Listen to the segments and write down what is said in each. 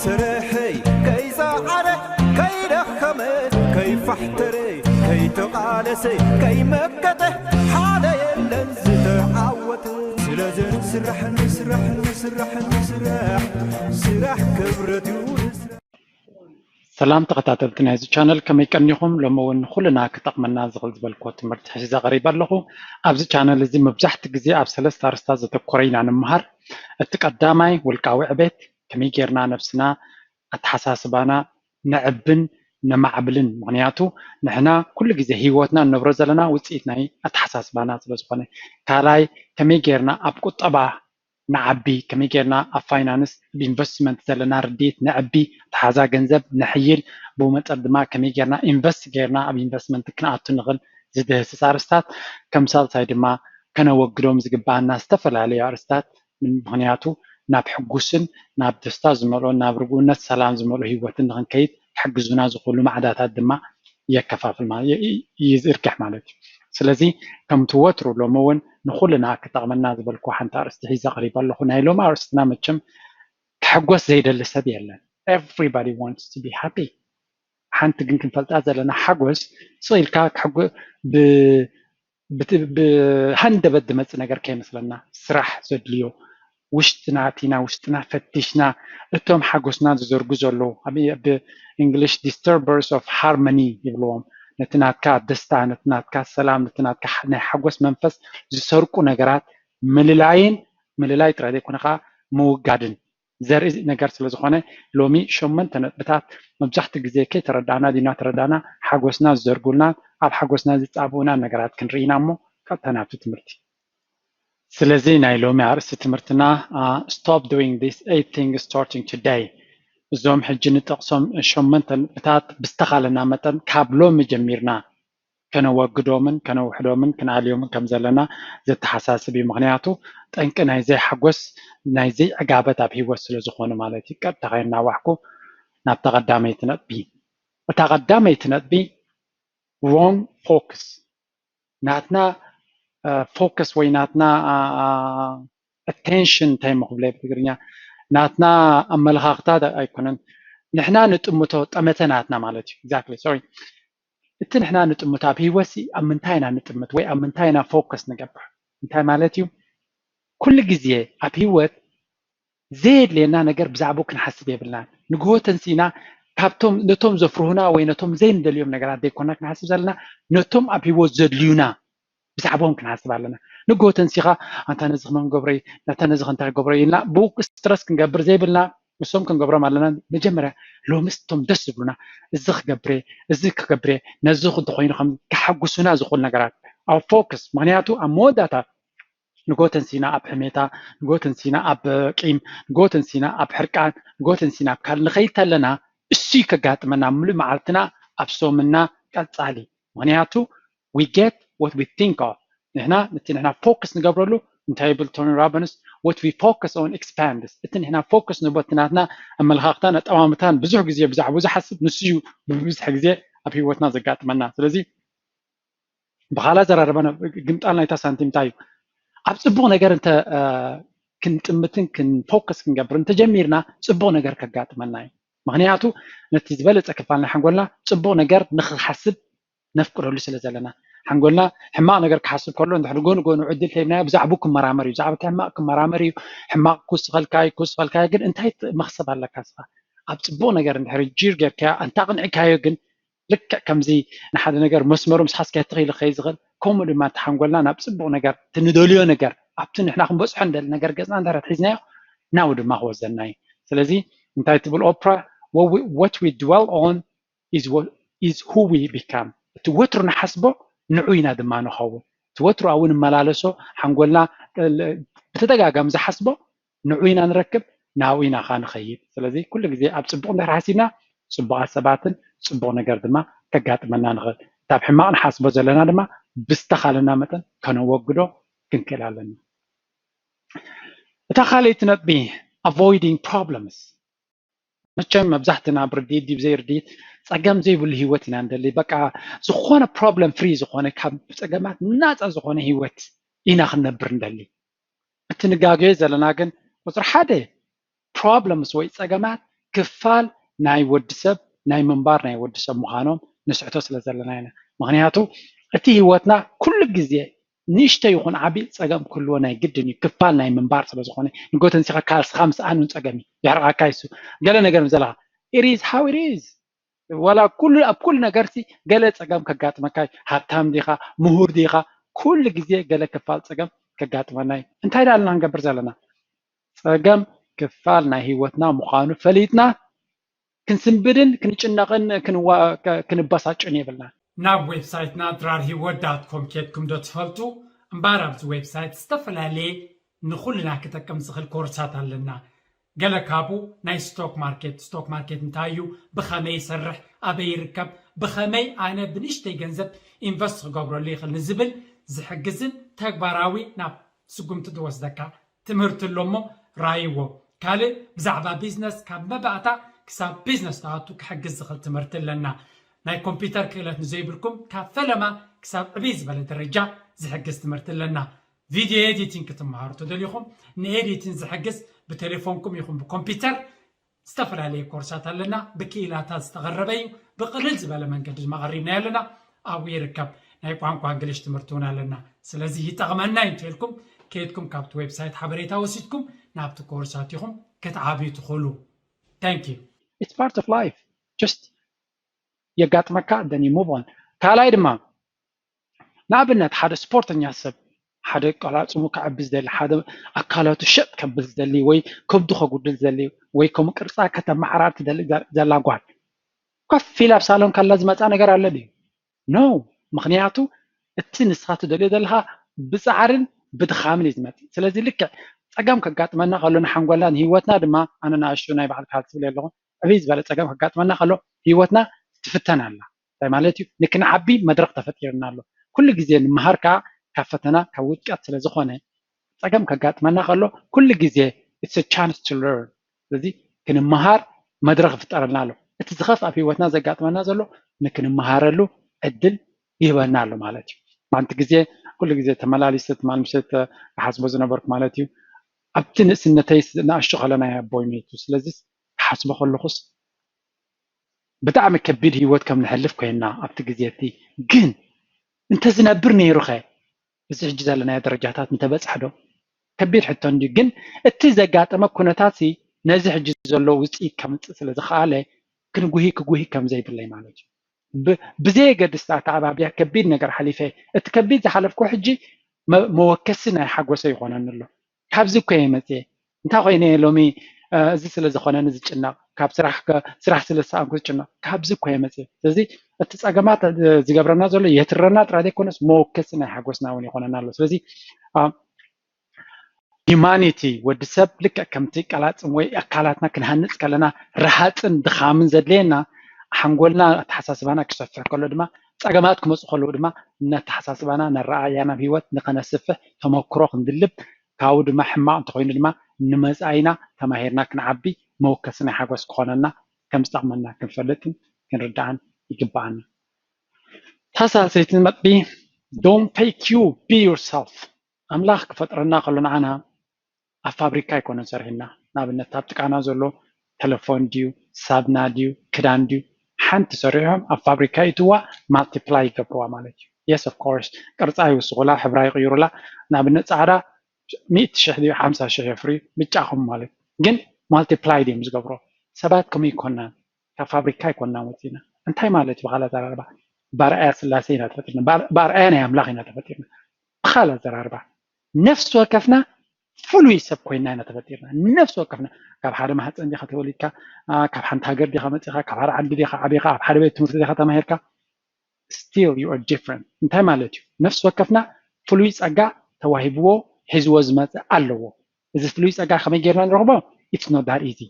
ስርሐይ ከይሰዓረ፣ ከይደኸመ፣ ከይፋሕተረ፣ ከይተቓለሰ፣ ከይመከተ፣ ሓደ የለን ዝተዓወተ። ስለዚ ንስራሕ፣ ንስራሕ፣ ንስራሕ፣ ንስራሕ፣ ስራሕ ክብረት እዩ። ሰላም ተኸታተልቲ ናይዚ ቻነል፣ ከመይ ቀኒኹም? ሎሚ እውን ንኹልና ክጠቕመና ዝኽእል ዝበልክዎ ትምህርቲ ሒዘ ቀሪበ ኣለኹ። ኣብዚ ቻነል እዚ መብዛሕቲ ግዜ ኣብ ሰለስተ ኣርስታት ዘተኮረ ኢና ንምሃር። እቲ ቀዳማይ ውልቃዊ ዕቤት፣ ከመይ ጌርና ነብስና ኣተሓሳስባና ነዕብን ነማዕብልን። ምኽንያቱ ንሕና ኩሉ ግዜ ህይወትና ንነብሮ ዘለና ውፅኢት ናይ ኣተሓሳስባና ስለ ዝኾነ። ካልኣይ ከመይ ጌርና ኣብ ቁጠባ ንዓቢ፣ ከመይ ጌርና ኣብ ፋይናንስ ኣብ ኢንቨስትመንት ዘለና ርድኢት ነዕቢ፣ ኣተሓዛ ገንዘብ ነሕይል፣ ብኡ መጠን ድማ ከመይ ጌርና ኢንቨስት ጌርና ኣብ ኢንቨስትመንት ክንኣቱ ንኽእል ዝድህስስ ኣርስታት፣ ከም ሳልሳይ ድማ ከነወግዶም ዝግባኣና ዝተፈላለዩ ኣርስታት፣ ምኽንያቱ ናብ ሕጉስን ናብ ደስታ ዝመልኦን ናብ ርጉእነት ሰላም ዝመልኦ ህይወትን ንኽንከይድ ክሕግዙና ዝኽእሉ ማዕዳታት ድማ የከፋፍል ማለት ይዝርግሕ ማለት እዩ። ስለዚ ከምቲ ወትሩ ሎሚ እውን ንኹልና ክጠቕመና ዝበልኩ ሓንቲ ኣርእስቲ ሒዘ ቀሪበ ኣለኹ። ናይ ሎሚ ኣርእስትና መቸም ክሕጎስ ዘይደሊ ሰብ የለን። Everybody wants to be happy። ሓንቲ ግን ክንፈልጣ ዘለና ሓጎስ ስቕ ኢልካ ብሃንደበት ዝመፅእ ነገር ከይመስለና፣ ስራሕ ዘድልዮ፣ ውሽጥና ኣቲና ውሽጥና ፈቲሽና እቶም ሓጎስና ዝዘርጉ ዘለዉ፣ ብ English disturbers of harmony ይብልዎም፣ ነቲ ናትካ ደስታ፣ ነቲ ናትካ ሰላም፣ ነቲ ናትካ ናይ ሓጎስ መንፈስ ዝሰርቁ ነገራት ምልላይን፣ ምልላይ ጥራይ ዘይኮነ ከዓ ምውጋድን ዘርኢ ነገር ስለ ዝኾነ፣ ሎሚ ሸሞንተ ነጥብታት መብዛሕትኡ ግዜ ከይተረዳእና ዲና ተረዳእና ሓጎስና ዝዘርጉልና፣ ኣብ ሓጎስና ዝፃብኡና ነገራት ክንርኢ ኢና። እሞ ቀጥታ ናብቲ ትምህርቲ። ስለዚ ናይ ሎሚ ኣርእስቲ ትምህርትና stop doing this eight things starting today፣ እዞም ሕጂ ንጠቕሶም ሸሞንተ ነጥብታት ብዝተኻለና መጠን ካብ ሎሚ ጀሚርና ከነወግዶምን ከነውሕዶምን ክንኣልዮምን ከም ዘለና ዘተሓሳስብ እዩ። ምኽንያቱ ጠንቂ ናይ ዘይሓጎስ ናይ ዘይዕጋበት ኣብ ህይወት ስለ ዝኾኑ ማለት እዩ። ቀጥታ ከየናዋሕኩ ናብታ ቀዳመይቲ ነጥቢ። እታ ቀዳመይቲ ነጥቢ wrong focus፣ ናትና ፎከስ ወይ ናትና ኣቴንሽን እንታይ እሞ ክብለ ብትግርኛ፣ ናትና ኣመለኻኽታ ኣይኮነን፣ ንሕና ንጥምቶ ጠመተ ናትና ማለት እዩ። Exactly፣ sorry። እቲ ንሕና ንጥምቶ ኣብ ህይወት ሲ ኣብ ምንታይ ኢና ንጥምት ወይ ኣብ ምንታይ ኢና ፎከስ ንገብር? እንታይ ማለት እዩ? ኩሉ ግዜ ኣብ ህይወት ዘየድልየና ነገር ብዛዕባኡ ክንሓስብ የብልናን። ንግሆ ተንሲእና ካብቶም ነቶም ዘፍርሁና ወይ ነቶም ዘይንደልዮም ነገራት ዘይኮና ክንሓስብ ዘለና፣ ነቶም ኣብ ህይወት ዘድልዩና ብዛዕባኦም ክንሓስብ ኣለና። ንግሆ ተንሲኻ ኣንታ ነዚ ክመን ገብረይ፣ ነታ ነዚ ከንታይ ገብረይ ኢልና ብኡ ስትረስ ክንገብር ዘይብልና፣ ንሶም ክንገብሮም ኣለና። መጀመርያ ሎምስ እቶም ደስ ዝብሉና፣ እዚ ክገብር እየ፣ እዚ ክገብር እየ፣ ነዚ እንተኾይኑ ከም ከሐጉሱና ዝኽእሉ ነገራት ኣብ ፎከስ። ምኽንያቱ ኣብ መወዳእታ ንግሆ ተንሲና ኣብ ሕሜታ፣ ንግሆ ተንሲና ኣብ ቂም፣ ንግሆ ተንሲና ኣብ ሕርቃን፣ ንግሆ ተንሲና ኣብ ካል ንኸይድ ተለና እሱ ከጋጥመና። ምሉእ መዓልትና ኣብ ሶምና ቀጻሊ። ምኽንያቱ we get what we think of። ንሕና ነቲ ንሕና ፎከስ ንገብረሉ እንታይ ይብል ቶኒ ሮቢንስ፣ what we focus on expands። እቲ ንሕና ፎከስ ንቦቲ ናትና ኣመለኻኽታን ኣጠማምታን ብዙሕ ግዜ ብዛዕባኡ ዝሓስብ ንሱ እዩ ብብዝሒ ግዜ ኣብ ህይወትና ዘጋጥመና። ስለዚ ብኻልእ ኣዘራርባ ግምጣል ናይታ ሳንቲም እንታይ እዩ? ኣብ ፅቡቕ ነገር እንተ ክንጥምትን ክንፎከስ ክንገብር እንተጀሚርና ፅቡቕ ነገር ከጋጥመና እዩ። ምኽንያቱ ነቲ ዝበለፀ ክፋል ናይ ሓንጎልና ፅቡቕ ነገር ንክሓስብ ነፍቅደሉ ስለ ዘለና። ሓንጎልና ሕማቕ ነገር ክሓስብ ከሎ እንድሕር ጎኑ ጎኑ ዕድል ተሂብናዮ ብዛዕባኡ ክመራመር እዩ። ብዛዕባ እቲ ሕማቕ ክመራመር እዩ። ሕማቕ ክውስኸልካ እዩ፣ ክውስኸልካ እዩ። ግን እንታይ መኽሰብ ኣለካ ንስኻ? ኣብ ፅቡቕ ነገር እንድሕር ጅር ጌርካዮ እንተ ኣቕኒዕካዮ ግን ልክዕ ከምዚ ንሓደ ነገር መስመሩ ምስ ሓዝካዮ ትኽ ኢሉ ክኸይድ ዝኽእል፣ ከምኡ ድማ እቲ ሓንጎልና ናብ ፅቡቕ ነገር፣ እቲ ንደልዮ ነገር፣ ኣብቲ ንሕና ክንበፅሖ ንደሊ ነገር ገፅና እንድሕር ኣትሒዝናዮ ናብኡ ድማ ክወስደና እዩ። ስለዚ እንታይ ትብል ኦፕራ? What we dwell on is who we become። እቲ ወትሩ ንሓስቦ ንዑ ኢና ድማ ንኸውን። እቲ ወትሩ ኣብኡ ንመላለሶ ሓንጎልና ብተደጋጋሚ ዝሓስቦ ንዑ ኢና ንረክብ፣ ናብኡ ኢና ኸዓ ንኸይድ። ስለዚ ኩሉ ግዜ ኣብ ፅቡቕ እንድሕር ሓሲብና ፅቡቓት ሰባትን ፅቡቕ ነገር ድማ ከጋጥመና ንኽእል። እታ ኣብ ሕማቕ ንሓስቦ ዘለና ድማ ብዝተኻለና መጠን ከነወግዶ ክንክእል ኣለና። እታ ካልኣይቲ ነጥቢ avoiding problems። መቸም መብዛሕትና ብርድኢት ድዩ ብዘይርድኢት ፀገም ዘይብሉ ህይወት ኢና ንደሊ። በቃ ዝኾነ ፕሮብለም ፍሪ ዝኾነ ካብ ፀገማት ናፃ ዝኾነ ህይወት ኢና ክንነብር ንደሊ። እቲ ንጋገዮ ዘለና ግን ቁፅሪ ሓደ problems ወይ ፀገማት ክፋል ናይ ወዲ ሰብ ናይ ምንባር ናይ ወዲ ሰብ ምዃኖም ንስሕቶ ስለ ዘለና ኢና። ምክንያቱ እቲ ህይወትና ኩሉ ግዜ ንእሽቶ ይኹን ዓቢ ጸገም ክህልዎ ናይ ግድን እዩ፣ ክፋል ናይ ምንባር ስለ ዝኾነ። ንጎተንሲኻ ካልስኻ ምስኣን እውን ጸገም እዩ፣ የሕርቓካ ይሱ ገለ ነገር ምስ ዘለኻ it is how it is። ዋላ ኩሉ ኣብ ኩሉ ነገርሲ ገለ ጸገም ከጋጥመካ እዩ። ሃብታም ዲኻ፣ ምሁር ዲኻ፣ ኩሉ ግዜ ገለ ክፋል ጸገም ከጋጥመና እዩ። እንታይ ዳልና ክንገብር ዘለና? ጸገም ክፋል ናይ ህይወትና ምዃኑ ፈሊጥና ክንስንብድን ክንጭነቕን ክንዋ- ከ- ክንበሳጭን የብልና። ናብ ዌብሳይትና ድራር ህይወት ዳት ኮም ኬድኩም ዶ ትፈልጡ? እምበኣር ኣብዚ ዌብሳይት ዝተፈላለየ ንኹልና ክጠቅም ዝኽእል ኮርሳት ኣለና። ገለ ካብኡ ናይ ስቶክ ማርኬት፣ ስቶክ ማርኬት እንታይ እዩ፣ ብኸመይ ይሰርሕ፣ ኣበይ ይርከብ፣ ብኸመይ ኣነ ብንእሽተይ ገንዘብ ኢንቨስት ክገብረሉ ይኽእል ንዝብል ዝሕግዝን ተግባራዊ ናብ ስጉምቲ ዝወስደካ ትምህርቲ ኣሎ እሞ ራይዎ። ካልእ ብዛዕባ ቢዝነስ ካብ መባእታ ክሳብ ቢዝነስ ትኣቱ ክሕግዝ ዝኽእል ትምህርቲ ኣለና። ናይ ኮምፒውተር ክእለት ንዘይብልኩም ካብ ፈለማ ክሳብ ዕብይ ዝበለ ደረጃ ዝሕግዝ ትምህርቲ ኣለና። ቪድዮ ኤዲቲንግ ክትመሃሩ ተደሊኹም ንኤዲቲንግ ዝሕግዝ ብቴሌፎንኩም ይኹን ብኮምፒውተር ዝተፈላለየ ኮርሳት ኣለና። ብክኢላታት ዝተቐረበ እዩ። ብቕልል ዝበለ መንገዲ ድማ ቀሪብናዮ ኣለና። ኣብኡ ይርከብ። ናይ ቋንቋ እንግሊሽ ትምህርቲ እውን ኣለና። ስለዚ ይጠቕመና እዩ እንተልኩም ከይድኩም ካብቲ ዌብሳይት ሓበሬታ ወሲድኩም ናብቲ ኮርሳት ኢኹም ክትዓብዩ ትኽእሉ። Thank you። It's part of life. Just የጋጥመካ then you move on። ካልኣይ ድማ ንኣብነት ሓደ ስፖርተኛ ሰብ ሓደ ቀላፅሙ ክዕቢ ዝደሊ ሓደ ኣካላቱ ሸጥ ከብል ዝደሊ ወይ ከብዱ ከጉድል ዝደሊ ወይ ከም ቅርፃ ከተመሓራር ትደሊ ዘላ ጓል ኮፍ ኢላ ኣብ ሳሎን ካላ ዝመፃ ነገር ኣሎ ድዩ? No። ምክንያቱ እቲ ንስኻ ትደልዮ ዘለኻ ብፃዕርን ብድኻምን እዩ ዝመፅእ። ስለዚ ልክዕ ፀገም ከጋጥመና ከሎ ንሓንጎልና ንህይወትና ድማ ኣነ ንኣሽቱ ናይ በዓል ካል ትብል ኣለኹ ዕብይ ዝበለ ፀገም ከጋጥመና ከሎ ህይወትና ትፍተን ኣላ። እንታይ ማለት እዩ? ንክንዓቢ መድረክ ተፈጢርና ኣሎ። ኩሉ ግዜ ንምሃር ከዓ ካብ ፈተና ካብ ውድቀት ስለ ዝኾነ ፀገም ከጋጥመና ከሎ ኩሉ ግዜ it's a chance to learn። ስለዚ ክንምሃር መድረክ ይፍጠረልና ኣሎ። እቲ ዝኸፍ ኣብ ህይወትና ዘጋጥመና ዘሎ ንክንምሃረሉ ዕድል ይህበና ኣሎ ማለት እዩ። ሓንቲ ግዜ ኩሉ ግዜ ተመላሊሰ ትማል ምሸት ክሓስቦ ዝነበርኩ ማለት እዩ ኣብቲ ንእስነተይ ንኣሽቱ ከለና ኣቦይ መይቱ። ስለዚ ክሓስቦ ከለኹስ ብጣዕሚ ከቢድ ህይወት ከም ንሕልፍ ኮይና ኣብቲ ግዜ እቲ ግን እንተዝነብር ነይሩኸ እዚ ሕጂ ዘለናዮ ደረጃታት እንተበፅሐ ዶ? ከቢድ ሕቶ እንድዩ። ግን እቲ ዘጋጠመ ኩነታት ነዚ ሕጂ ዘሎ ውፅኢት ከምፅእ ስለ ዝኸኣለ ክንጉሂ ክጉሂ ከም ዘይብለይ ማለት እዩ። ብዘየገድስ ኣተዓባብያ ከቢድ ነገር ሓሊፈ እቲ ከቢድ ዝሓለፍኩ ሕጂ መወከሲ ናይ ሓጎሰ ይኾነኒ ኣሎ። ካብዚ እኮ እየ መፅየ። እንታይ ኮይነ እየ ሎሚ እዚ ስለ ዝኾነኒ ዝጭነቕ፣ ካብ ስራሕ ስራሕ ስለ ዝሰኣንኩ ዝጭነቕ፣ ካብዚ እኮ እየ መፅየ። ስለዚ እቲ ፀገማት ዝገብረና ዘሎ የትረና ጥራይ ዘይኮነስ መወከሲ ናይ ሓጎስና እውን ይኾነና ኣሎ። ስለዚ ሂማኒቲ ወዲ ሰብ ልክዕ ከምቲ ቀላፅም ወይ ኣካላትና ክንሃንፅ ከለና ረሃፅን ድኻምን ዘድልየና ሓንጎልና ኣተሓሳስባና ክሰፍሕ ከሎ ድማ ፀገማት ክመፁ ከለዉ ድማ ነተሓሳስባና ነረኣእያ ናብ ህይወት ንኸነስፍሕ ተመክሮ ክንድልብ ካብኡ ድማ ሕማቕ እንተኮይኑ ድማ ንመፃኢና ተማሂርና ክንዓቢ መወከሲ ናይ ሓጎስ ክኾነና ከም ዝጠቕመና ክንፈልጥን ክንርዳእን ይግባኣና። ታሳሰይቲ መጥቢ don't fake you be yourself ኣምላኽ ክፈጥረና ከሎ ንዓና ኣብ ፋብሪካ ኣይኮነን ሰርሕና ንኣብነት ኣብ ጥቃና ዘሎ ተለፎን ድዩ ሳብና ድዩ ክዳን ድዩ ሓንቲ ሰሪሖም ኣብ ፋብሪካ ይትዋ ማልቲፕላይ ይገብርዋ ማለት እዩ yes of course ቅርፃ ይውስኹላ ሕብራ ይቕይሩላ ንኣብነት ፃዕዳ ሚእቲ ሽሕ ድዩ ሓምሳ ሽሕ የፍርዩ ብጫኹም ማለት ግን ማልቲፕላይ ድዮም ዝገብሮ ሰባት ከመይ ይኮናን ካብ ፋብሪካ ኣይኮናን ወፂና እንታይ ማለት እዩ ብካል ኣዘራርባ ባርኣያ ስላሴ ኢና ተፈጢርና ባርኣያ ናይ ኣምላኽ ኢና ተፈጢርና ብካል ኣዘራርባ ነፍሲ ወከፍና ፍሉይ ሰብ ኮይና ኢና ተፈጢርና ነፍሲ ወከፍና ካብ ሓደ ማህፀን ዲካ ተወሊድካ ካብ ሓንቲ ሃገር ዲካ መፂካ ካብ ሓደ ዓዲ ዲካ ዓቢካ ኣብ ሓደ ቤት ትምህርቲ ዲካ ተማሂርካ still you are different እንታይ ማለት እዩ ነፍሲ ወከፍና ፍሉይ ፀጋ ተዋሂብዎ ሒዝዎ ዝመፀ ኣለዎ እዚ ፍሉይ ፀጋ ከመይ ጌርና ንረኽቦ it's not that easy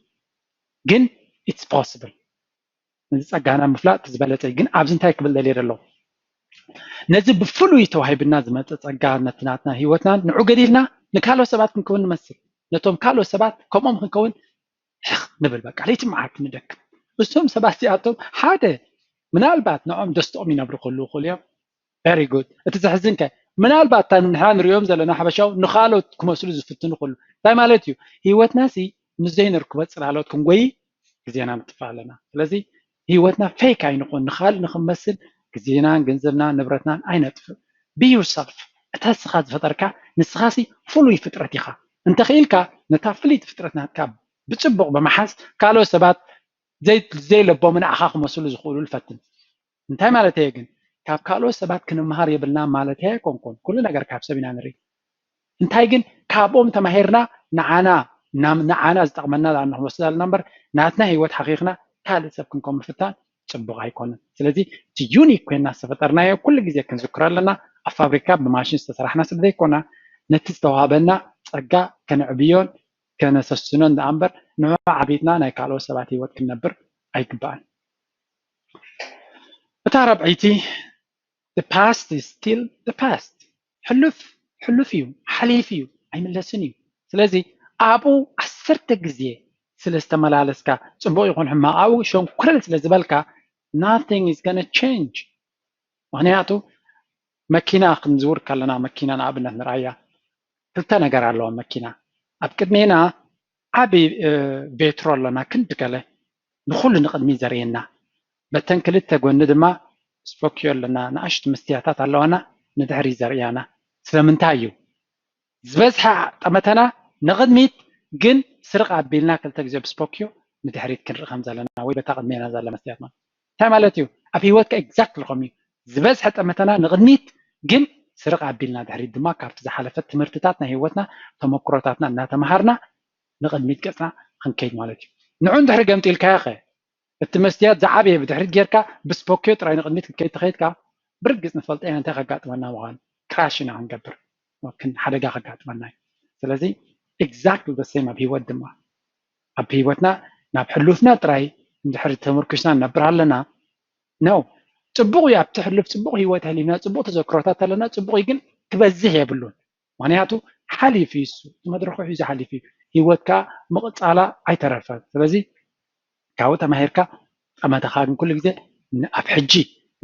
ግን it's possible ነዚ ፀጋና ምፍላጥ ዝበለፀ ግን ኣብዚ እንታይ ክብል ደልየ ደሎ ነዚ ብፍሉይ ተዋሂብና ዝመፀ ፀጋ ነቲ ናትና ህይወትና ንዑ ገዲፍና ንካልኦት ሰባት ክንከውን ንመስል ነቶም ካልኦት ሰባት ከምኦም ክንከውን ሕኽ ንብል በቃ ለይቲ መዓልቲ ንደክም እሶም ሰባት እዚኣቶም ሓደ ምናልባት ንዖም ደስትኦም ይነብሩ ክህልዉ ይኽእሉ እዮም very good እቲ ዘሕዝን ከ ምናልባት እታ ንሕና ንሪኦም ዘለና ሓበሻዊ ንካልኦት ክመስሉ ዝፍትኑ ክህሉ እንታይ ማለት እዩ ህይወትና ሲ ምስ ዘይነርክቦ ፅላሎት ክንጎይ ግዜና ንጥፋእ ኣለና። ስለዚ ህይወትና ፌክ ኣይንኹን፣ ንኻልእ ንኽንመስል ግዜናን ገንዘብናን ንብረትናን ኣይነጥፍእ። Be yourself። እታ ንስኻ ዝፈጠርካ ንስኻሲ ፍሉይ ፍጥረት ኢኻ። እንተኽኢልካ ነታ ፍልይቲ ፍጥረት ናትካ ብጽቡቕ ብምሓዝ ካልኦት ሰባት ዘይ- ዘይለቦምን ንዓኻ ክመስሉ ዝኽእሉ ፈትን። እንታይ ማለት እየ ግን? ካብ ካልኦት ሰባት ክንመሃር የብልና ማለት ኣይኮንኩን። ኩሉ ነገር ካብ ሰብ ኢና ንርኢ። እንታይ ግን ካብኦም ተማሂርና ንዓና ናብ- ንዓና ዝጠቕመና ንክንወስድ ኣለና እምበር ናትና ህይወት ሓኺኽና ካልእ ሰብ ክንከውን ምፍታን ጽቡቕ ኣይኮነን። ስለዚ እቲ ዩኒክ ኮይና ዝተፈጠርናዮ ኩሉ ግዜ ክንዝክሮ ኣለና። ኣብ ፋብሪካ ብማሽን ዝተሰራሕና ስለ ዘይኮና ነቲ ዝተዋሃበና ጸጋ ከነዕብዮን ከነሰስኖን ደኣ እምበር ንዑ ዓቢጥና ናይ ካልኦት ሰባት ህይወት ክንነብር ኣይግባእን። እታ ራብዐይቲ the past is still the past። ሕሉፍ ሕሉፍ እዩ፣ ሓሊፍ እዩ፣ ኣይምለስን እዩ። ስለዚ ኣብኡ ዓሰርተ ግዜ ስለ ዝተመላለስካ ጽቡቕ ይኹን ሕማቕ ኣብኡ ሸንኩረል ስለ ዝበልካ nothing is gonna change። ምኽንያቱ መኪና ክንዝውር ከለና መኪና ንኣብነት ንርኣያ ክልተ ነገር ኣለዋ መኪና ኣብ ቅድሜና ዓቢ ቬትሮ ኣለና ክንዲ ገለ ንኹሉ ንቕድሚ ዘርእየና በተን ክልተ ጎኒ ድማ ስፖኪዮ ኣለና ንኣሽቱ መስትያታት ኣለዋና ንድሕሪ ዘርእያና ስለምንታይ እዩ ዝበዝሐ ጠመተና ንቕድሚት ግን ስርቕ ኣቢልና ክልተ ግዜ ብስፖኪዮ ንድሕሪት ክንርኢ ከም ዘለና ወይ በታ ቅድሜና ዘላ መስትያት ማለት እንታይ ማለት እዩ ኣብ ህይወትካ exactly ከምኡ እዩ ዝበዝሐ ጠመተና ንቕድሚት ግን ስርቕ ኣቢልና ድሕሪት ድማ ካብቲ ዝሓለፈ ትምህርትታት ናይ ህይወትና ተመክሮታትና እናተምሃርና ንቕድሚት ገፅና ክንከይድ ማለት እዩ ንዑ እንድሕሪ ገምጢልካዮ ኸ እቲ መስትያት ዝዓበየ ብድሕሪት ጌርካ ብስፖኪዮ ጥራይ ንቕድሚት ክትከይድ ተኸይድካ ብርግፅ ንፈልጠ ኢና እንታይ ከጋጥመና ምዃኑ ክራሽ ኢና ክንገብር ሓደጋ ከጋጥመና እዩ ስለዚ exactly the same ኣብ ህይወት ድማ ኣብ ህይወትና ናብ ሕሉፍና ጥራይ እንድሕር ተመርኩስና ንነብር ኣለና ነው ፅቡቕ እዩ ኣብቲ ሕሉፍ ፅቡቕ ህይወት ኣሕሊፍና ፅቡቕ ተዘክሮታት ኣለና ፅቡቕ እዩ ግን ክበዝሕ የብሉን ምክንያቱ ሓሊፉ እዩ እሱ እቲ መድረኹ ሒዙ ሓሊፉ እዩ ህይወትካ ምቕፃላ ኣይተረፈን ስለዚ ካብኡ ተማሂርካ ጠመተኻ ግን ኩሉ ግዜ ኣብ ሕጂ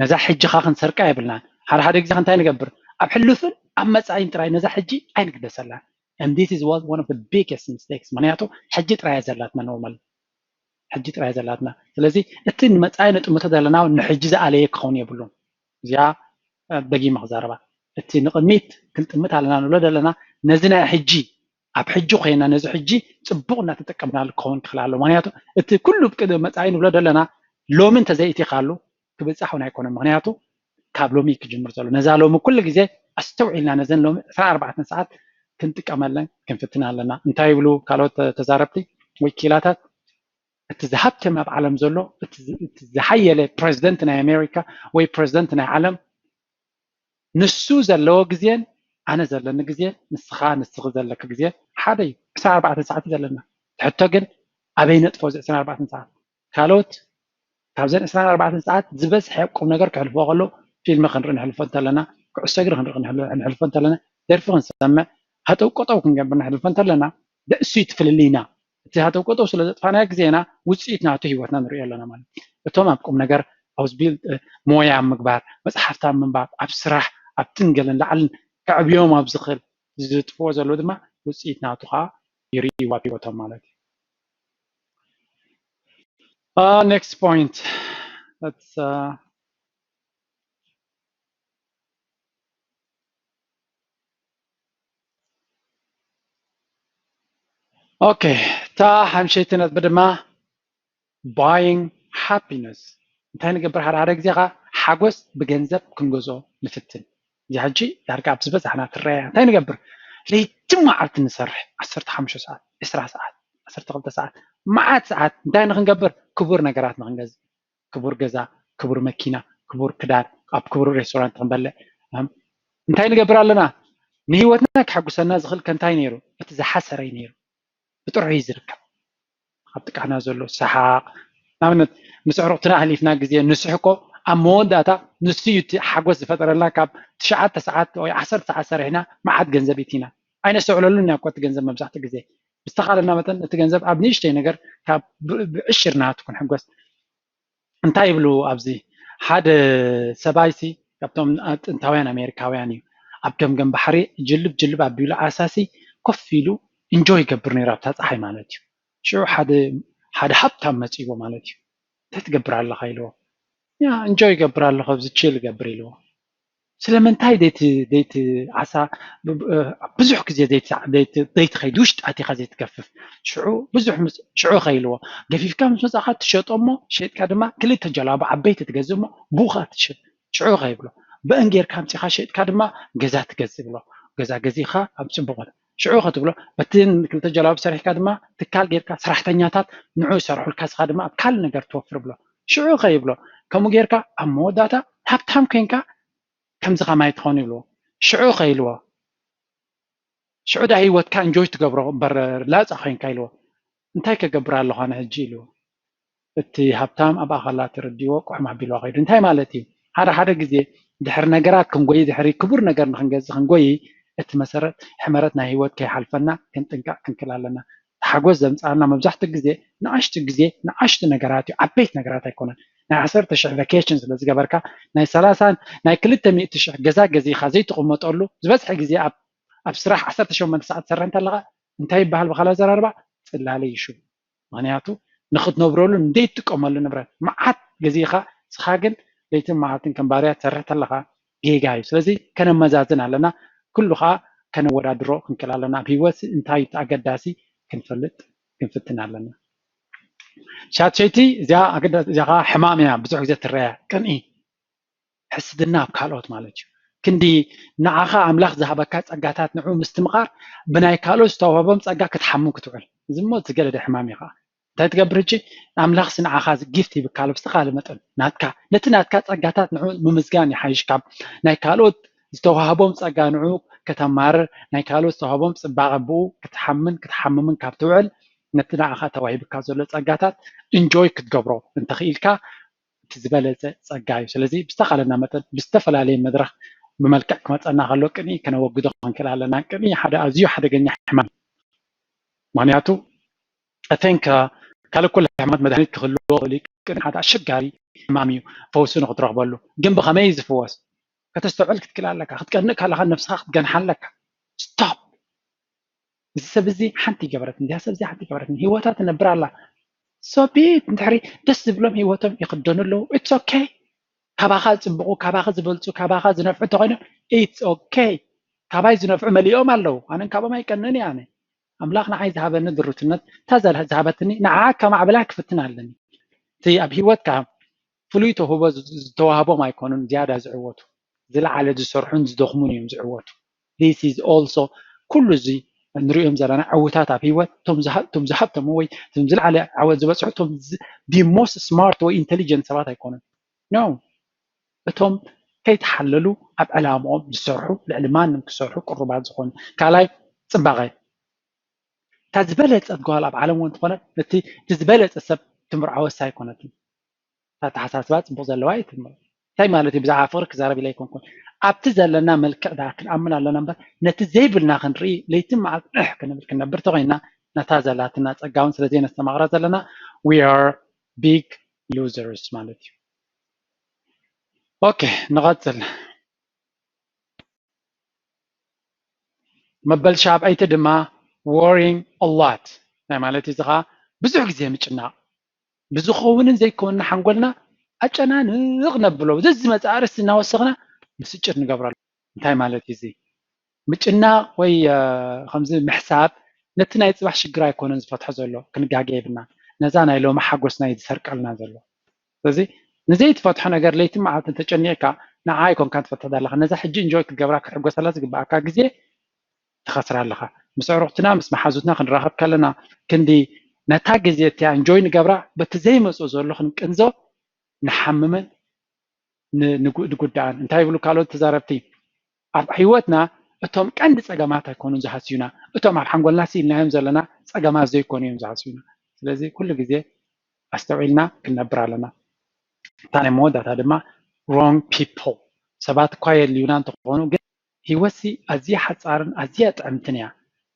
ነዛ ሕጂኻ ክንሰርቃ የብልናን ሓደ ሓደ ግዜ እንታይ ንገብር ኣብ ሕሉፍን ኣብ መፃኢን ጥራይ ነዛ ሕጂ ኣይንግደሰላን and this is what one of the biggest mistakes ምክንያቱ ሕጂ ጥራይ እያ ዘላትና normal ሕጂ ጥራይ ዘላትና ስለዚ እቲ ንመፃኢ ንጥምቶ ዘለና ንሕጂ ዝኣለየ ክኸውን የብሉን እዚኣ ደጊመ ክዛረባ እቲ ንቕድሚት ክንጥምት ኣለና ንብሎ ዘለና ነዚ ናይ ሕጂ ኣብ ሕጂ ኮይና ነዚ ሕጂ ፅቡቕ እናተጠቀምናሉ ክኸውን ክኽእል ኣሎ ምክንያቱ እቲ ኩሉ መፃኢ ንብሎ ዘለና ሎሚ እንተዘይእቲኻሉ ክብፃሕ እውን ኣይኮነን ምክንያቱ ካብ ሎሚ ክጅምር ዘሎ ነዛ ሎሚ ኩሉ ግዜ ኣስተውዒልና ነዘን ሎሚ ዕስራን ኣርባዕተን ሰዓት ክንጥቀመለን ክንፍትን ኣለና እንታይ ይብሉ ካልኦት ተዛረብቲ ወይ ኪላታት እቲ ዝሃብተም ኣብ ዓለም ዘሎ እቲ ዝሓየለ ፕረዚደንት ናይ ኣሜሪካ ወይ ፕረዚደንት ናይ ዓለም ንሱ ዘለዎ ግዜን ኣነ ዘለኒ ግዜ ንስኻ ንስኺ ዘለኪ ግዜ ሓደ እዩ ዕስራን ኣርባዕተን ሰዓት እዩ ዘለና ሕቶ ግን ኣበይ ነጥፎ እዚ ዕስራን ኣርባዕተን ሰዓት ካልኦት ካብዘን ዕስራን ኣርባዕተን ሰዓት ዝበዝሐ ቁም ነገር ክሕልፎ ከሎ ፊልሚ ክንርኢ ንሕልፎ እንተለና ኩዕሶ እግሪ ክንርኢ ንሕልፎ እንተለና ደርፊ ክንሰምዕ ሃጠው ቆጠው ክንገብር ንሕልፎ እንተለና ደእሱ እዩ ትፍልልይና እቲ ሃተው ቆጠው ስለ ዘጥፋናዮ ግዜና ውፅኢት ናቱ ህይወትና ንሪኦ ኣለና ማለት እዩ። እቶም ኣብ ቁም ነገር ኣብ ዝብል ሞያ ኣብ ምግባር መፅሓፍቲ ኣብ ምንባብ ኣብ ስራሕ ኣብ ትንገልን ላዕልን ከዕብዮም ኣብ ዝኽእል ዝጥፍዎ ዘለዉ ድማ ውፅኢት ናቱ ከዓ ይርእይዎ ኣብ ህይወቶም ማለት እዩ። Uh, next point. Let's uh, ኦኬ እታ ሓምሸይቲ ነጥቢ ድማ buying happiness እንታይ ንገብር ሓደ ሓደ ግዜ ኻ ሓጎስ ብገንዘብ ክንገዝኦ ንፍትን እዚ ሕጂ ዳርጋ ኣብ ዝበዛሕና ትረያ እንታይ ንገብር ለይቲ መዓልቲ ንሰርሕ ዓሰርተ ሓሙሽተ ሰዓት ዕስራ ሰዓት ዓሰርተ ክልተ ሰዓት መዓት ሰዓት እንታይ ንክንገብር ክቡር ነገራት ንክንገዝእ ክቡር ገዛ፣ ክቡር መኪና፣ ክቡር ክዳን፣ ኣብ ክቡር ሬስቶራንት ክንበልዕ እንታይ ንገብር ኣለና? ንህይወትና ከሐጉሰና ዝኽእል ከ እንታይ ነይሩ? እቲ ዝሓሰረ እዩ ነይሩ። ብጥርሑ እዩ ዝርከብ። ኣብ ጥቃና ዘሎ ሰሓቕ ንኣብነት ምስ ኣዕሩኽትና ኣሕሊፍና ግዜ ንስሕቆ ኣብ መወዳእታ ንሱ እዩ እቲ ሓጎስ ዝፈጠረልና ካብ ትሽዓተ ሰዓት ወይ ዓሰርተ ሰዓት ሰሪሕና መዓት ገንዘብ እቲና ኣይነስተውዕለሉን ኢና እኮ እቲ ገንዘብ መብዛሕትኡ ግዜ ብዝተኻለና መጠን እቲ ገንዘብ ኣብ ንእሽተይ ነገር ካብ ብዕሽር ናቱ ክንሕጎስ እንታይ ይብሉ ኣብዚ ሓደ ሰብኣይሲ ካብቶም ጥንታውያን ኣሜሪካውያን እዩ ኣብ ገምገም ባሕሪ ጅልብ ጅልብ ኣቢሉ ዓሳሲ ኮፍ ኢሉ ኢንጆይ ይገብር ነይሩ ኣብታ ፀሓይ ማለት እዩ ሽዑ ሓደ ሓደ ሃብታም መፂዎ ማለት እዩ። እንታይ ትገብር ኣለኻ ኢልዎ። ያ እንጆይ ይገብር ኣለኹ፣ ኣብዚ ቺል ይገብር ኢልዎ። ስለምንታይ ደይቲ ደይቲ ዓሳ ብዙሕ ግዜ ደይቲ ደይቲ ከይድ ውሽጢ ኣቲኻ ዘይትገፍፍ? ሽዑ ብዙሕ ሽዑ ከይልዎ፣ ገፊፍካ ምስ መጻኻ ትሸጦ እሞ ሸጥካ ድማ ክልተ ጀላቡ ዓበይቲ ትገዝእ እሞ ብኡ ትሽጥ። ሽዑ ከይብሎ፣ ብእን ጌርካ ኣምጺኻ ሸጥካ ድማ ገዛ ትገዝእ ብሎ። ገዛ ገዚእኻ ኣብ ጽቡቕ ቦታ ሽዑ ከትብሎ፣ በቲ ክልተ ጀላቡ ሰሪሕካ ድማ ትካል ጌርካ ሰራሕተኛታት ንዑ ይሰርሑልካ፣ ስኻ ድማ ኣብ ካልእ ነገር ትወፍር ብሎ። ሽዑ ከይብሎ፣ ከምኡ ጌርካ ኣብ መወዳእታ ሃብታም ኮይንካ ከምዚ ከማይ ትኾን ይብልዎ። ሽዑ ከይልዎ፣ ሽዑ ዳ ህይወትካ እንጆይ ትገብሮ እምበር ላጻ ኮይንካ ኢልዎ። እንታይ ከገብር ኣለኹ ኣነ ሕጂ ኢልዎ። እቲ ሃብታም ኣብ ኣኸላ ተረዲዎ ቁሕም ኣቢልዋ ከይዱ። እንታይ ማለት እዩ? ሓደ ሓደ ግዜ ድሕሪ ነገራት ክንጎይ፣ ድሕሪ ክቡር ነገር ንክንገዝእ ክንጎይ፣ እቲ መሰረት ሕመረት ናይ ህይወት ከይሓልፈና ክንጥንቀቕ ክንክል ኣለና። ሓጎስ ዘምጽኣልና መብዛሕትኡ ግዜ ንኣሽቱ ግዜ ንኣሽቱ ነገራት እዩ፣ ዓበይቲ ነገራት ኣይኮነን። ናይ ዓሰርተ ሽሕ ቫኬሽን ስለ ዝገበርካ ናይ ሰላሳን ናይ ክልተ ሚእቲ ሽሕ ገዛ ገዚእኻ ዘይትቕመጠሉ ዝበዝሐ ግዜ ኣብ ኣብ ስራሕ ዓሰርተ ሸሞንተ ሰዓት ትሰርሕ እንተለኻ እንታይ ይበሃል ብኻልእ ኣዘራርባ? ጽላለ እዩ ሽሙ። ምኽንያቱ ንኽትነብረሉ ንደይትጥቀመሉ ንብረት መዓት ገዚእኻ ንስኻ ግን ለይትን መዓልትን ከም ባርያ ትሰርሕ ተለኻ ጌጋ እዩ። ስለዚ ከነመዛዝን ኣለና። ኩሉ ከዓ ከነወዳድሮ ክንክእል ኣለና። ኣብ ህይወት እንታይ እቲ ኣገዳሲ ክንፈልጥ ክንፍትን ኣለና። ሻትሸይቲ እዚኣ ኣገዳ- እዚኣ ከዓ ሕማም እያ፣ ብዙሕ ግዜ ትረያ ቅንኢ፣ ሕስድና ኣብ ካልኦት ማለት እዩ። ክንዲ ንዓኻ ኣምላኽ ዝሃበካ ጸጋታት ንዑ ምስትምቓር ብናይ ካልኦት ዝተዋህቦም ጸጋ ክትሓሙ ክትውዕል፣ እዚ እሞ ዝገደደ ሕማም እዩ ከዓ። እንታይ ትገብር ሕጂ? ኣምላኽሲ ንዓኻ ጊፍት ሂብካ ኣሎ ብዝተኻለ መጠን ናትካ፣ ነቲ ናትካ ጸጋታት ንዑ ምምዝጋን ይሓይሽ ካብ ናይ ካልኦት ዝተዋህቦም ጸጋ ንዑ ከተማርር፣ ናይ ካልኦት ዝተዋህቦም ጽባቐ ብኡ ክትሓምን ክትሓምምን ካብ ትውዕል፣ ነቲ ንዓኻ ተዋሂብካ ዘሎ ጸጋታት እንጆይ ክትገብሮ እንተኽኢልካ እቲ ዝበለጸ ጸጋ እዩ። ስለዚ ብዝተኻለና መጠን ብዝተፈላለየ መድረኽ ብመልክዕ ክመጸና ከሎ ቅንኢ ከነወግዶ ክንክእል ኣለና። ቅንኢ ሓደ ኣዝዩ ሓደገኛ ሕማም እዩ። ምኽንያቱ I think ካልእ ኩሉ ሕማማት መድሃኒት ክህልዎ ይኽእል እዩ። ቅንኢ ሓደ ኣሸጋሪ ሕማም እዩ ፈውሲ ንክትረኽበሉ። ግን ብኸመይ እዩ ዝፍወስ? ከተስተውዕል ክትክእል ኣለካ። ክትቀንእ ካለኻ ነብስኻ ክትገንሓ ኣለካ። ስቶፕ። እዚ ሰብ እዚ ሓንቲ ይገበረትኒ፣ እዚኣ ሰብ እዚ ሓንቲ ይገበረትኒ፣ ህይወታ ትነብር ኣላ። So be it። እንድሕሪ ደስ ዝብሎም ህይወቶም ይኽደኑ ኣለዉ። It's okay። ካባኻ ዝጽብቑ፣ ካባኻ ዝበልጹ፣ ካባኻ ዝነፍዑ እንተኾይኖም it's okay። ካባይ ዝነፍዑ መሊኦም ኣለዉ። ኣነን ካብኦም ኣይቀንእን እየ ኣነ። ኣምላኽ ንዓይ ዝሃበኒ ድሩትነት፣ እታ ዘል- ዝሃበትኒ ንዓ ከማዕብላ ክፍትን ኣለኒ። እቲ ኣብ ህይወትካ ፍሉይ ተውህቦ ዝ- ዝተዋህቦም ኣይኮኑን ዝያዳ ዝዕወቱ፣ ዝለዓለ ዝሰርሑን ዝደኽሙን እዮም ዝዕወቱ። This is also ኩሉ እዚ ንሪኦም ዘለና ዕውታት ኣብ ህይወት እቶም ዝሃ- እቶም ዝሃብተሙ ወይ እቶም ዝለዓለ ዓወት ዝበፅሑ እቶም ዝ- the most smart ወይ ኢንቴሊጀንት ሰባት ኣይኮኑን። No። እቶም ከይተሓለሉ ኣብ ዕላምኦም ዝሰርሑ፣ ልዕሊ ማንም ክሰርሑ ቅሩባት ዝኾኑ። ካልኣይ፣ ጽባቐ። እታ ዝበለጸት ጓል ኣብ ዓለም እውን ትኾነ፣ ነቲ እቲ ዝበለጸ ሰብ ትምርዓወሳ ኣይኮነትን። እታ ኣተሓሳስባ ጽቡቕ ዘለዋ እየ ትምርዖ። እንታይ ማለት እዩ? ብዛዕባ ፍቕሪ ክዛረብ ኢለ ኣይኮንኩን። ኣብቲ ዘለና መልክዕ ደኣ ክንኣምን ኣለና እምበር፣ ነቲ ዘይብልና ክንርኢ ለይትን መዓልትን እሕ ክንብል ክንነብር ተኾይንና፣ ነታ ዘላትና ጸጋ እውን ስለ ዘይነስተማቕራ ዘለና፣ we are big losers ማለት እዩ። ኦኬ፣ ንቐጽል። መበል ሻብዐይቲ ድማ worrying a lot ናይ ማለት እዚ ከዓ ብዙሕ ግዜ ምጭናቕ፣ ብዝኸውንን ዘይከውንን ሓንጎልና ኣጨናንቕ ነብሎ። ዘዝመጽእ ኣርእስቲ እናወሰኽና ምስጭር ንገብረሉ። እንታይ ማለት እዩ እዚ? ምጭናቕ ወይ እ፣ ከምዚ ምሕሳብ ነቲ ናይ ጽባሕ ሽግር ኣይኮነን ዝፈትሖ ዘሎ፣ ክንጋገ የብልና። ነዛ ናይ ሎሚ ሓጎስና እዩ ዝሰርቀልና ዘሎ። ስለዚ ንዘይትፈትሖ ነገር ለይትን መዓልትን ተጨኒቕካ ንዓ ኣይኮንካን ትፈትሖ ዘለኻ። ነዛ ሕጂ እንጆይ ክትገብራ ክትሕጎሰላ ዝግብኣካ ግዜ ትኸስራ ኣለኻ። ምስ ኣዕሩኽትና ምስ መሓዙትና ክንራኸብ ከለና ክንዲ ነታ ግዜ እቲኣ እንጆይ ንገብራ በቲ ዘይመጽኦ ዘሎ ክንቅንዞ ንሓምምን ን- ንጉ- ንጉዳእን። እንታይ ይብሉ ካልኦት ተዛረብቲ? ኣብ ህይወትና እቶም ቀንዲ ጸገማት ኣይኮኑን ዝሃስዩና፣ እቶም ኣብ ሓንጎልና ስኢልናዮም ዘለና ጸገማት ዘይኮኑ እዮም ዝሃስዩና። ስለዚ ኩሉ ግዜ ኣስተውዒልና ክንነብር ኣለና። እታ ናይ መወዳእታ ድማ wrong people፣ ሰባት እኳ የድልዩና እንተኾኑ ግን ህይወትሲ ኣዝያ ሓጻርን ኣዝያ ጥዕምትን እያ።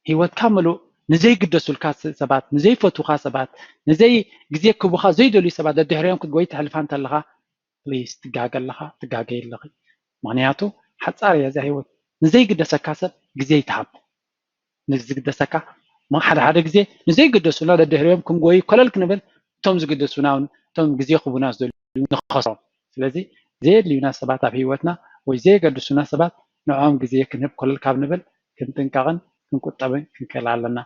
ህይወትካ ምሉእ ንዘይግደሱልካ ስ- ሰባት፣ ንዘይፈትውካ ሰባት፣ ንዘይ ግዜ ክቡኻ ዘይደልዩ ሰባት ደድሕሪኦም ክትጎይ ተሕልፋ እንተለኻ ፕሊስ ትጋገ ኣለኻ፣ ትጋገይ ኣለኺ። ምኽንያቱ ሓጻር እያ እዛ ህይወት። ንዘይግደሰካ ሰብ ግዜ ይትሃብ። ንዝግደሰካ እሞ ሓደ ሓደ ግዜ ንዘይግደሱና ደድሕሪኦም ክንጎይ ኮለል ክንብል እቶም ዝግደሱና እውን እቶም ግዜ ክቡና ዝደልዩ ንኸስሮም። ስለዚ ዘየድልዩና ሰባት ኣብ ህይወትና ወይ ዘየገድሱና ሰባት ንዕኦም ግዜ ክንህብ ኮለል ካብ ንብል ክንጥንቀቕን ክንቁጠብን ክንክእል ኣለና።